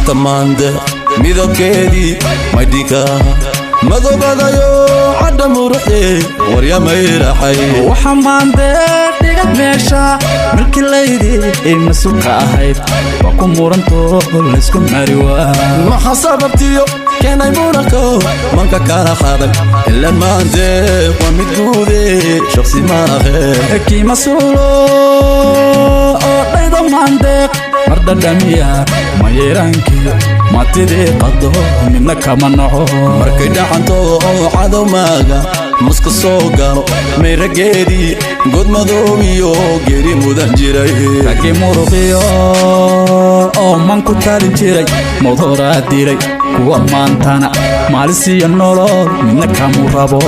Inanta maande midabkeedii maydhinka madobadayo cadha muruxde waryamayraxay. Waxa maandeeq dhigad meesha milkilaydii ay mas-uulka ahayd waa ku murantoo laysku mari waa. Maxa sababtiyo keenay muranko manka kala qaday? Ilan maandeeq waa mid guude, shaksi maahe. Kii mas-uulo oo dhaydo maandeeq mar dhadhamiya mayeeraankii matidii qado midna kama naco. Markay dhacanto oo cadow maaga muska soo galo, mayrageedii god madoobiyo geeri mudan jiray. Raggii muruqiyo oo man ku talin jiray mudhoraa dilay, kuwa maantana maalisiyo nolol midna kamu rabo.